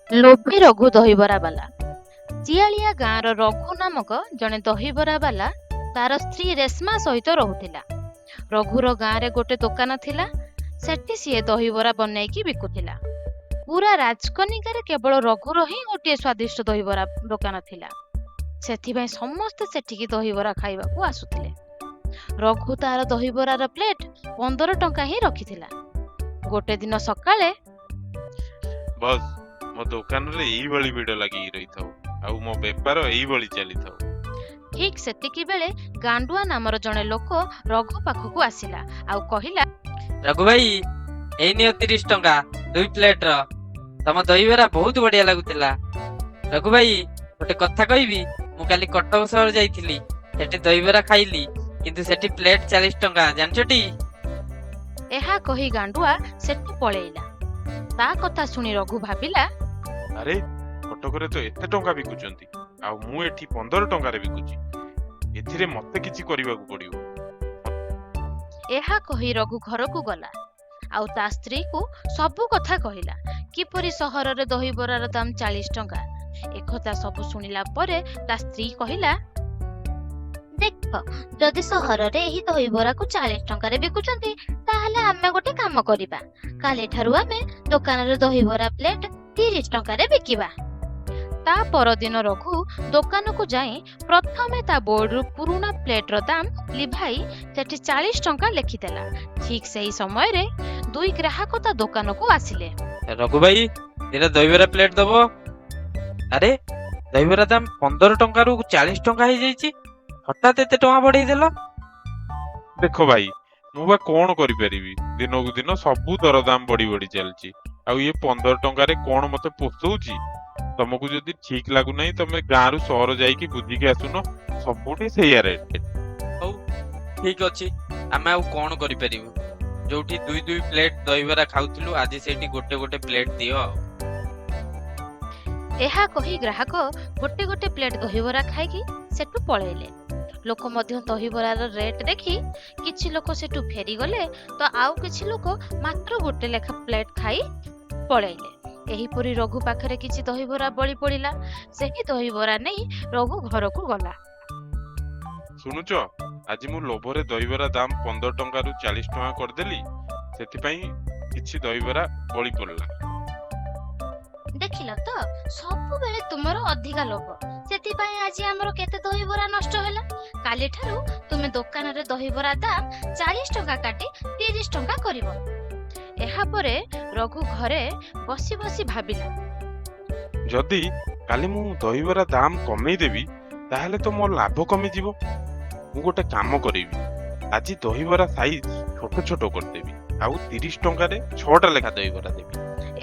ଲୋଭୀ ରଘୁ ଦହିବରା ବାଲା। ଚିଆଳିଆ ଗାଁର ରଘୁ ନାମକ ଜଣେ ଦହିବରା ବାଲା ତାର ସ୍ତ୍ରୀ ରେଶ୍ମା ସହିତ ରହୁଥିଲା। ରଘୁର ଗାଁରେ ଗୋଟେ ଦୋକାନ ଥିଲା। ସେଠି ସିଏ ଦହିବରା ବନେଇକି ବିକୁଥିଲା। ପୁରା ରାଜକନିକାରେ କେବଳ ରଘୁର ହିଁ ଗୋଟିଏ ସ୍ୱାଦିଷ୍ଟ ଦହିବରା ଦୋକାନ ଥିଲା। ସେଥିପାଇଁ ସମସ୍ତେ ସେଠିକି ଦହିବରା ଖାଇବାକୁ ଆସୁଥିଲେ। ରଘୁ ତାର ଦହିବରାର ପ୍ଲେଟ 15 ଟଙ୍କା ହିଁ ରଖିଥିଲା। ଗୋଟେ ଦିନ ସକାଳେ, ବସ୍, ମୋ ଦୋକାନରେ ଏଇଭଳି ଭିଡ଼ ଲାଗିକି ରହିଥାଉ ଆଉ ମୋ ବେପାର ଏଇଭଳି ଚାଲିଥାଉ। ଠିକ ସେତିକି ବେଳେ ଗାଣ୍ଡୁଆ ନାମର ଜଣେ ଲୋକ ରଘୁ ପାଖକୁ ଆସିଲା ଆଉ କହିଲା, ରଘୁ ଭାଇ, ଏଇ ନିଅ 30 ଟଙ୍କା ଦୁଇ ପ୍ଲେଟ ର। ତମ ଦହିବରା ବହୁତ ବଢିଆ ଲାଗୁଥିଲା। ରଘୁ ଭାଇ, ଗୋଟେ କଥା କହିବି? ମୁଁ କାଲି କଟକ ସହର ଯାଇଥିଲି, ସେଠି ଦହିବରା ଖାଇଲି, କିନ୍ତୁ ସେଠି ପ୍ଲେଟ 40 ଟଙ୍କା, ଜାଣିଛଟି? ଏହା କହି ଗାଣ୍ଡୁଆ ସେଠୁ ପଳେଇଲା। ତା କଥା ଶୁଣି ରଘୁ ଭାବିଲା, ଆରେ, କଟକରେ ତ ଏତେ ଟଙ୍କା ବିକୁଛନ୍ତି ଆଉ ମୁଁ ଏଠି 15 ଟଙ୍କାରେ ବିକୁଛି। ଏଥିରେ ମତେ କିଛି କରିବାକୁ ପଡିବ। ଏହା କହି ରଘୁ ଘରକୁ ଗଲା ଆଉ ତା ସ୍ତ୍ରୀକୁ ସବୁ କଥା କହିଲା, କିପରି ସହରରେ ଦହିବରାର ଦାମ 40 ଟଙ୍କା। ଏକଥା ସବୁ ଶୁଣିଲା ପରେ ତା ସ୍ତ୍ରୀ କହିଲା, ଦେଖ, ଯଦି ସହରରେ ଏହି ଦହିବରାକୁ 40 ଟଙ୍କାରେ ବିକୁଛନ୍ତି, ତାହେଲେ ଆମେ ଗୋଟେ କାମ କରିବା। କାଲିଠାରୁ ଆମେ ଦୋକାନରେ ଦହିବରା ପ୍ଲେଟ 30 ଟଙ୍କାରେ ବିକିବା। ତା ପରଦିନ ରଘୁ ଦୋକାନକୁ ଯାଇ ପ୍ରଥମେ ତା ବୋର୍ଡରୁ ପୁରୁଣା ପ୍ଲେଟର ଦାମ ଲିଭାଇ ସେଠି 40 ଟଙ୍କା ଲେଖିଦେଲା। ଠିକ ସେହି ସମୟରେ ଦୁଇ ଗ୍ରାହକ ତା ଦୋକାନକୁ ଆସିଲେ। ରଘୁ ଭାଇ, ଦିଟା ଦହିବରା ପ୍ଲେଟ ଦବ। ଆରେ, ଦହିବରା ଦାମ 15 ଟଙ୍କାରୁ 40 ଟଙ୍କା ହେଇଯାଇଛି? ହଠାତ୍ ଏତେ ଟଙ୍କା ବଢେଇ ଦେଲ? ଦେଖ ଭାଇ, ମୁଁ ବା କଣ କରିପାରିବି? ଦିନକୁ ଦିନ ସବୁ ଦରଦାମ ବଢି ବଢି ଚାଲିଛି ଆଉ ଇଏ 15 ଟଙ୍କାରେ କଣ ମତେ ପୋଷଉଛି? ତମକୁ ଯଦି ଠିକ ଲାଗୁନାହିଁ, ତମେ ଗାଁରୁ ସହର ଯାଇକି ବୁଝିକି ଆସୁନ, ସବୁଠି ସେଇଆ ରେଟ୍। ହଉ, ଠିକ ଅଛି, ଆମେ ଆଉ କଣ କରିପାରିବୁ? ଯୋଉଠି ଦୁଇ ଦୁଇ ପ୍ଲେଟ ଦହିବରା ଖାଉଥିଲୁ, ଆଜି ସେଇଠି ଗୋଟେ ଗୋଟେ ପ୍ଲେଟ ଦିଅ ଆଉ। ଏହା କହି ଗ୍ରାହକ ଗୋଟେ ଗୋଟେ ପ୍ଲେଟ ଦହିବରା ଖାଇକି ସେଠୁ ପଳେଇଲେ। ଲୋକ ମଧ୍ୟ ଦହିବରାର ରେଟ୍ ଦେଖି କିଛି ଲୋକ ସେଠୁ ଫେରିଗଲେ ତ ଆଉ କିଛି ଲୋକ ମାତ୍ର ଗୋଟେ ଲେଖା ପ୍ଲେଟ ଖାଇ ପଳେଇଲେ। ଏହିପରି ରଘୁ ପାଖରେ କିଛି ଦହିବରା ବଳି ପଡ଼ିଲା। ସେହି ଦହିବରା ନେଇ ରଘୁ ଘରକୁ ଗଲା। ଶୁଣୁଛ, ଆଜି ମୁଁ ଲୋଭରେ ଦହିବରା ଦାମ 15 ଟଙ୍କାରୁ 40 ଟଙ୍କା କରିଦେଲି। ସେଥିପାଇଁ କିଛି ଦହିବରା ବଳି ପଡିଲା। ଦେଖିଲ ତ, ସବୁବେଳେ ତୁମର ଅଧିକା ଲୋଭ। ସେଥିପାଇଁ ଆଜି ଆମର କେତେ ଦହିବରା ନଷ୍ଟ ହେଲା। କାଲିଠାରୁ ତୁମେ ଦୋକାନରେ ଦହିବରା ଦାମ 40 ଟଙ୍କା କାଟି 30 ଟଙ୍କା କରିବ। ଏହାପରେ ରଘୁ ଘରେ ବସି ବସି ଭାବିଲା, ଯଦି କାଲି ମୁଁ ଦହିବରା ଦାମ କମେଇ ଦେବି, ତାହେଲେ ତ ମୋ ଲାଭ କମିଯିବ। ମୁଁ ଗୋଟେ କାମ କରିବି, ଆଜି ଦହିବରା ସାଇଜ ଛୋଟ ଛୋଟ କରିଦେବି ଆଉ 30 ଟଙ୍କାରେ ଛଅଟା ଲେଖା ଦହିବରା ଦେବି।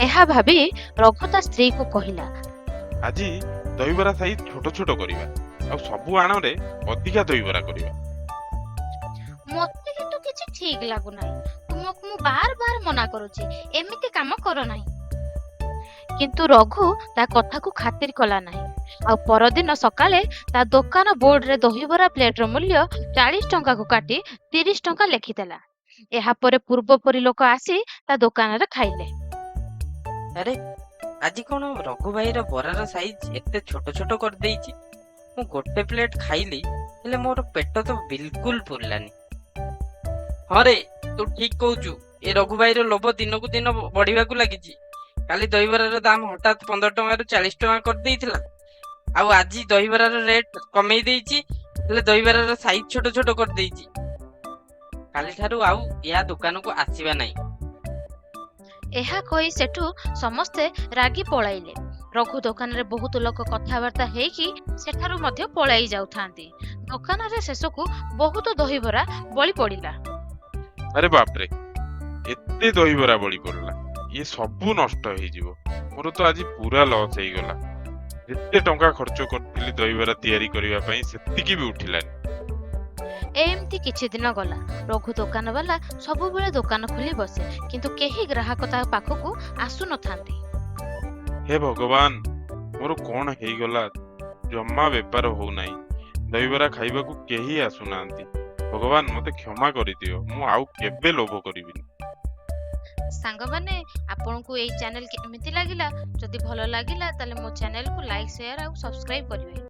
ଏହା ଭାବି ରଘୁ ତା ସ୍ତ୍ରୀକୁ କହିଲା, ଆଜି ଦହିବରା ସାଇଜ ଛୋଟ ଛୋଟ କରିବା ଆଉ ସବୁ ଆଣରେ ଅଧିକା ଦହିବରା କରିବା। ମତେ କିନ୍ତୁ କିଛି ଠିକ ଲାଗୁନାହିଁ। ତୁମକୁ ମୁଁ ବାର ବାର ମନା କରୁଛି, ଏମିତି କାମ କର ନାହିଁ। କିନ୍ତୁ ରଘୁ ତା କଥାକୁ ଖାତିର କଲା ନାହିଁ ଆଉ ପରଦିନ ସକାଳେ ତା ଦୋକାନ ବୋର୍ଡରେ ଦହିବରା ପ୍ଲେଟର ମୂଲ୍ୟ 40 ଟଙ୍କାକୁ କାଟି 30 ଟଙ୍କା ଲେଖିଦେଲା। ଏହାପରେ ପୂର୍ବ ପରି ଲୋକ ଆସି ତା ଦୋକାନରେ ଖାଇଲେ। ଆରେ, ଆଜି କଣ ରଘୁ ଭାଇର ବରାର ସାଇଜ ଏତେ ଛୋଟ ଛୋଟ କରିଦେଇଛି? ମୁଁ ଗୋଟେ ପ୍ଲେଟ ଖାଇଲି, ହେଲେ ମୋର ପେଟ ତ ବିଲକୁଲ ପୁରିଲାନି। ହଁ ରେ, ତୁ ଠିକ କହୁଛୁ। ଏ ରଘୁ ଭାଇର ଲୋଭ ଦିନକୁ ଦିନ ବଢିବାକୁ ଲାଗିଛି। କାଲି ଦହିବରାର ଦାମ ହଠାତ୍ 15 ଟଙ୍କାରୁ 40 ଟଙ୍କା କରିଦେଇଥିଲା ଆଉ ଆଜି ଦହିବରାର ରେଟ୍ କମେଇ ଦେଇଛି, ହେଲେ ଦହିବରାର ସାଇଜ ଛୋଟ ଛୋଟ କରିଦେଇଛି। କାଲିଠାରୁ ଆଉ ୟା ଦୋକାନକୁ ଆସିବା ନାହିଁ। ଏହା କହି ସେଠୁ ସମସ୍ତେ ରାଗି ପଳାଇଲେ। ରଘୁ ଦୋକାନରେ ବହୁତ ଲୋକ କଥାବାର୍ତ୍ତା ହେଇକି ସେଠାରୁ ମଧ୍ୟ ପଳାଇ ଯାଉଥାନ୍ତି। ଦୋକାନରେ ଶେଷକୁ ବହୁତ ଦହିବରା ବଳି ପଡ଼ିଲା। ଆରେ ବାପରେ, ଏତେ ଦହିବରା ବଳି ପଡିଲା! ଇଏ ସବୁ ନଷ୍ଟ ହେଇଯିବ। ମୋର ତ ଆଜି ପୁରା ଲସ୍ ହେଇଗଲା। ଯେତେ ଟଙ୍କା ଖର୍ଚ୍ଚ କରିଥିଲି ଦହିବରା ତିଆରି କରିବା ପାଇଁ, ସେତିକି ବି ଉଠିଲାନି। ଏମିତି କିଛି ଦିନ ଗଲା। ରଘୁ ଦୋକାନ ବାଲା ସବୁବେଳେ ଦୋକାନ ଖୋଲି ବସେ, କିନ୍ତୁ କେହି ଗ୍ରାହକ ତା ପାଖକୁ ଆସୁନଥାନ୍ତି। ହେ ଭଗବାନ, ମୋର କଣ ହେଇଗଲା? ଜମା ବେପାର ହଉନାହିଁ, ଦହିବରା ଖାଇବାକୁ କେହି ଆସୁନାହାନ୍ତି। ଭଗବାନ, ମତେ କ୍ଷମା କରିଦିଅ, ମୁଁ ଆଉ କେବେ ଲୋଭ କରିବିନି। ସାଙ୍ଗମାନେ, ଆପଣଙ୍କୁ ଏଇ ଚ୍ୟାନେଲ କେମିତି ଲାଗିଲା? ଯଦି ଭଲ ଲାଗିଲା, ତାହେଲେ ମୋ ଚ୍ୟାନେଲକୁ ଲାଇକ୍, ସେୟାର ଆଉ ସବସ୍କ୍ରାଇବ କରିବେ।